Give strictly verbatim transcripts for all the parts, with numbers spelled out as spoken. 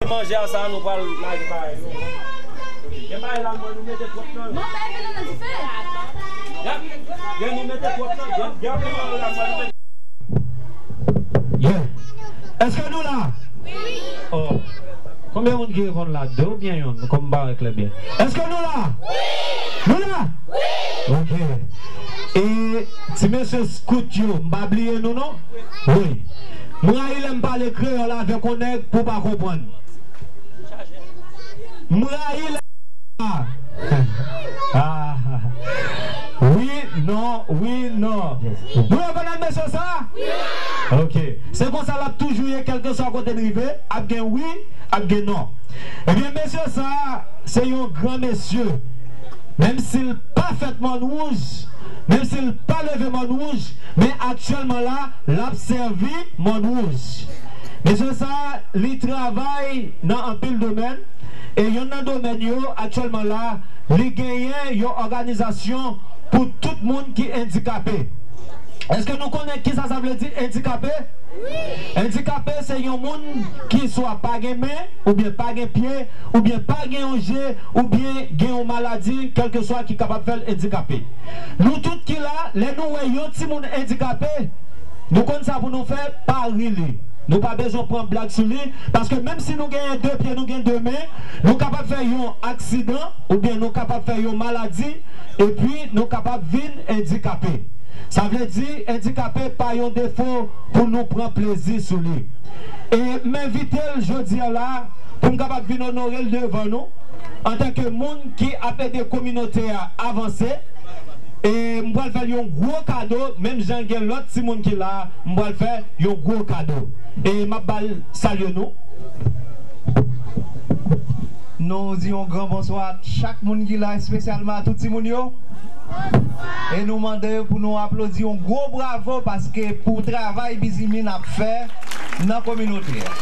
Manje a sa, nou pral lage bagay yo. Gen bagay la, mwen, nou mete twòp nan. Mwen bay vin nan dife. Yap. Gen nou mete twòp nan. Gen, gen bagay la, mwen, nou mete. Yeah. Èske nou la? Wi. Oh. Konbyen moun ki reponn la? De oubyen yonn? Kòm m pa wè klè byen. Èske nou la? Wi. Nou la? Wi. Ok. E ti mesye skout yo, m pa bliye nou non? Wi. M rayi lè m pale kreyòl avèk yon nèg pou w pa konprann. M rayi lè Ah. Ah. Wi, non, wi, non. Nou rekonèt mesye sa? Ok. Se konsa l ap toujou ye, kèlkeswa kote n rive, ap gen wi, ap gen non. Ebyen, mesye sa, se yon gran mesye. Menm si l pa fèt Mòn Wouj, menm si l pa leve Mòn Wouj, men aktyèlman la, l ap sèvi Mòn Wouj. Mesye sa, li travay nan anpil domèn, e yonn nan domèn yo, aktyèlman la, li genyen yon òganizasyon pou tout moun ki andikape. Èske nou konnen kisa sa vle di andikape? Andikape se yon moun ki swa pa gen men, oubyen pa gen pye, oubyen pa gen yon je, oubyen gen yon maladi, kèlkeswa ki kapab fè l andikape. Nou tout ki la, lè nou wè yon timoun andikape, nou konn sa pou nou fè, pa ri li. Nou pa bezwen pran blag sou li, paske menm si nou genyen de pye, nou gen de men, nou kapab fè yon aksidan, oubyen nou kapab fè yon maladi, epi nou kapab vin andikape. Sa vle di, andikape pa yon defo pou nou pran plezi sou li. E m envite l jodi a la pou m kapab vin onore l devan nou, antanke moun ki ap ede kominote a avanse. E m pral fè l yon gwo kado, menm jan gen lòt timoun ki la, m pral fè yon gwo kado. E m ap ba l salye nou. Nou di yon gran bonswa a chak moun ki la, espesyalman a tout timoun yo. E nou mande pou nou aplodi yon gwo bravo paske pou travay Bizimèn ap fè nan kominote a.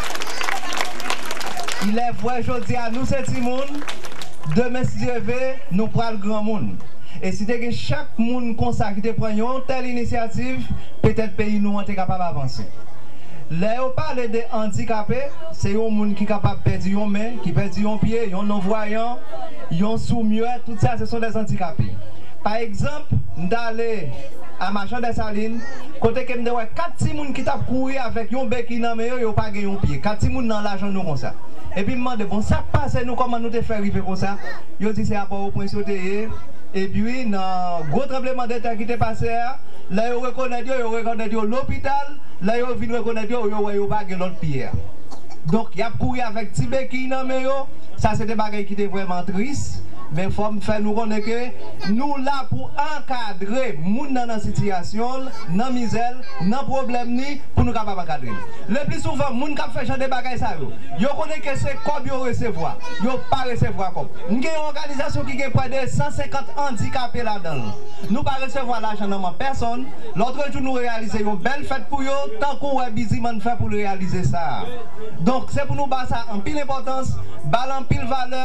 Il est vrai, jodi a nou se timoun, demen si Dye ve, nou pral granmoun. E si te gen chak moun konsa ki te pran yon tèl inisyativ, petèt peyi nou an te kapab avanse. Lè yo pale de andikape, se yon moun ki kapab pèdi yon men, ki pèdi yon pye, yon nonvwayan, yon soumyè, tout sa se sont des handicapés. Pa egzanp, m t ale a Machan Dèsalin, kote ke m te wè kat timoun ki t ap kouri avèk yon beki nan men yo, yo pa gen yon pye. Kat timoun nan lajan nou konsa. Epi m mande, bon, sa k pase nou, kòman nou te fè rive konsa? Yo di se a Pòtoprens yo te ye. Epi, nan gwo tranblemanntè ki te pase a, lè yo rekonèt yo, yo rekonèt yo lopital, lè yo vin rekonèt yo, yo wè yo pa gen lòt pye a. Donk, y ap kouri avèk ti beki nan men yo. Sa se te bagay ki te vrèman tris. Men fò m fè nou konnen ke nou la pou ankadre moun nan, nan sitiyasyon l, nan mizè l, nan pwoblèm li, pou nou kapab ankadre l. Le pli souvan, moun k ap fè jan de bagay sa yo, yo konnen ke se kòb yo resevwa. Yo pa resevwa kòb. M gen yon òganizasyon ki gen prè de san senkant andikape ladan l. Nou pa resevwa lajan nan men pèsonn. Lòtrejou, nou reyalize yon bèl fèt pou yo, tankou wè Bizimèn fè pou l reyalize sa a. Donk, se pou nou ba sa anpil enpòtans, ba l anpil valè,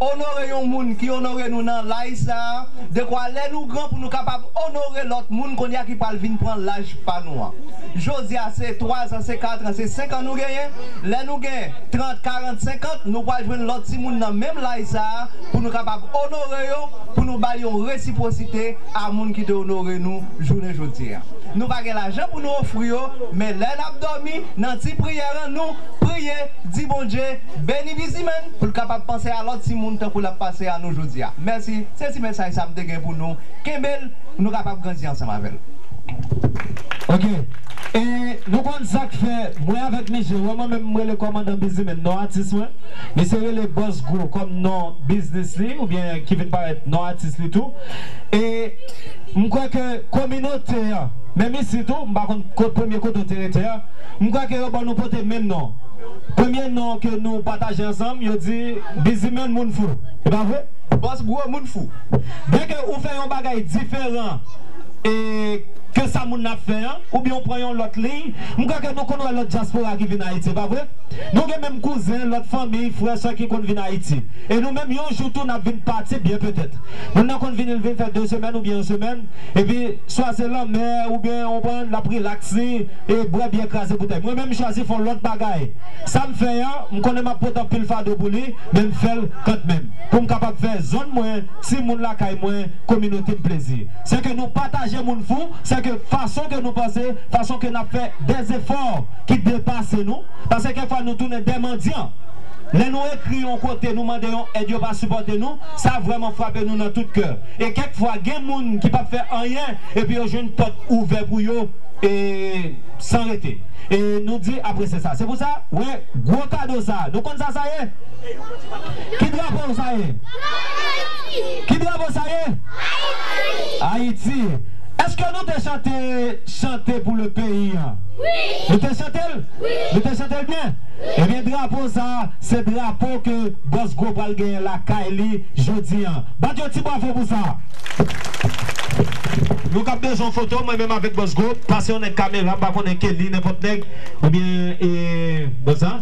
onore yon moun ki onore nou nan laj sa a, dekwa lè nou gran pou nou kapab onore lòt moun kounye a ki pral vin pran laj pa nou an. Jodi a, se twa zan, se kat an, se senk an nou genyen. Lè nou gen trant, karant, senkant, nou pral jwenn lòt timoun nan menm laj sa a pou nou kapab onore yo, pou nou ba yo yon resipwosite a moun ki te onore nou jounen jodi a. Nou pa gen lajan pou nou ofri yo, men lè n ap dòmi, nan ti priyè an, nou priye, di Bondye, beni Bizimèn, pou l kapab panse a lòt timoun tankou l ap panse a nou jodi a. Mèsi, se ti mesaj sa m te gen pou nou. Kenbe l, nou kapab grandi ansanm avè l. Ok. E nou konn sa k fè, mwen avèk Miche, wè mwen menm m rele kòmandan Bizimèn, non atis mwen. Misye rele Bòs Gwo kòm non biznis li, oubyen ki vin parèt non atis li tou. E m kwè ke kominote an, menm isit tou, m pa konn kot, premye kote w te rete a, m kwè ke yo ban nou pote menm non. Premye non ke nou pataje ansanm, yo di Bizimèn moun fou. E pa vre? Bòs Gwo moun fou. Byenke ou fè yon bagay diferan, e ke sa moun nan ap fè an, oubyen w pran yon lòt liy. M kwè ke nou konn wè lòt dyaspora ki vin Ayiti, e pa vre? Nou gen menm kouzen, lòt fanmi, frè, sè ki konn vin Ayiti. E nou menm, yon jou tou, n ap vin pati byen petèt. Moun nan konn vini, l vin fè de semèn oubyen yon semèn, epi swa se lanmè, oubyen, w konprann, l ap rilaks li, e bwè byè, kraze boutèy. Mwen menm, m chwazi fè yon lòt bagay. Sa m fè an, m konnen m ap pote anpil fado pou li, men m fè l kantmenm. Pou m kapab fè zòn mwen, timoun lakay mwen, kominote m plezi. Sèke nou pataje moun fou, sèke fason ke nou panse, fason ke n ap fè dèzefò ki depase nou, paske kèk fwa nou tounen dè mandyan. Lè nou ekri yon kote, nou mande yon èd, yo pa sipòte nou, sa vrèman frape nou nan tout kè. E kèk fwa, gen moun ki p ap fè anyen, epi yo jwenn pòt ouvè pou yo, e san rete. E nou di apresye sa. Se pou sa, wè, gwo kado sa. Nou konn sa sa ye? Ki drapo sa ye? Ki drapo sa ye? Ayiti. Èske nou te chante, chante pou le peyi an? Nou te chante l? Nou te chante l byen? Ebyen, drapo sa, se drapo ke Bòs Gwo pral genyen lakay li jodi an. Bat yon ti bravo pou sa. Nou k ap bezwen yon foto, mwen menm avèk Bòs Gwo, pase yon nèg kamera, m pa konnen Kelly, nenpòt nèg, oubyen, e, Bòs sa.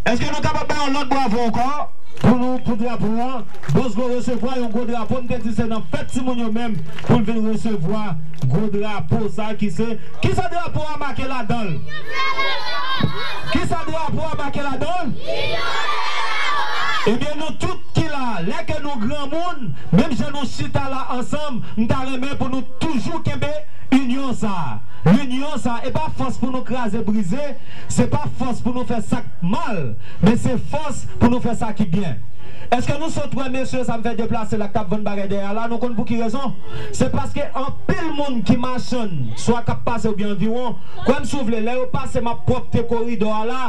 Èske nou kapab bay yon lòt bravo ankò pou nou, pou drapo an? Bòs Gwo resevwa yon gwo drapo, m te di se nan fèt timoun yo menm pou l vin resevwa gwo drapo sa ki se, kisa drapo a make ladan l? Kisa drapo a make ladan l? Ebyen, nou tout ki la, lè ke nou granmoun, menm jan nou chita la ansanm, m ta renmen pou nou toujou kenbe inyon sa a. Linyon sa a, e pa fòs pou nou kraze brize, se pa fòs pou nou fè sa k mal, men se fòs pou nou fè sa ki byen. Èske nou sot wè mesye sa m fè deplase la k t ap vann bagay dèyè a la? Nou konn pou ki rezon? Se paske anpil moun ki machann, swa k ap pase oubyen anviwon, kwè m si w vle, lè yo pase m ap pwòpte koridò a la,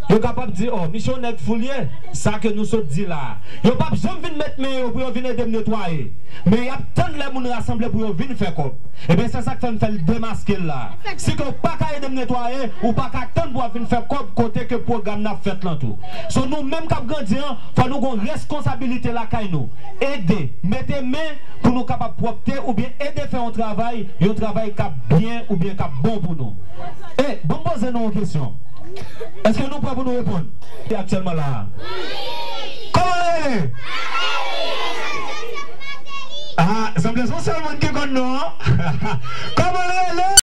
yo kapab di, "O, misye yon nèg fou l ye." Sa ke nou sot di la a. Yo p ap janm vin met men yo pou yo vin ede m netwaye. Men y ap tann lè moun rasanble pou yo vin fè kòb. Ebyen, se sa k fè m fè l demaske l la. Si ke w pa ka ede m netwaye, ou pa ka tann pou w ap vin fè kòb kote ke pwogram nan ap fèt lan tou. So, nou menm k ap grandi an, fò nou gon reskonsabilite lakay nou. Ede, mete men pou nou kapab pwòpte oubyen ede fè yon travay, yon travay k ap byen oubyen k ap bon pou nou. E, ban m poze nou yon kesyon. Èske nou prè pou nou reponn? Aktyèlman la a. Kòman l rele? Ah, sanble se yon sèl moun ki konn non an. Kòman l rele?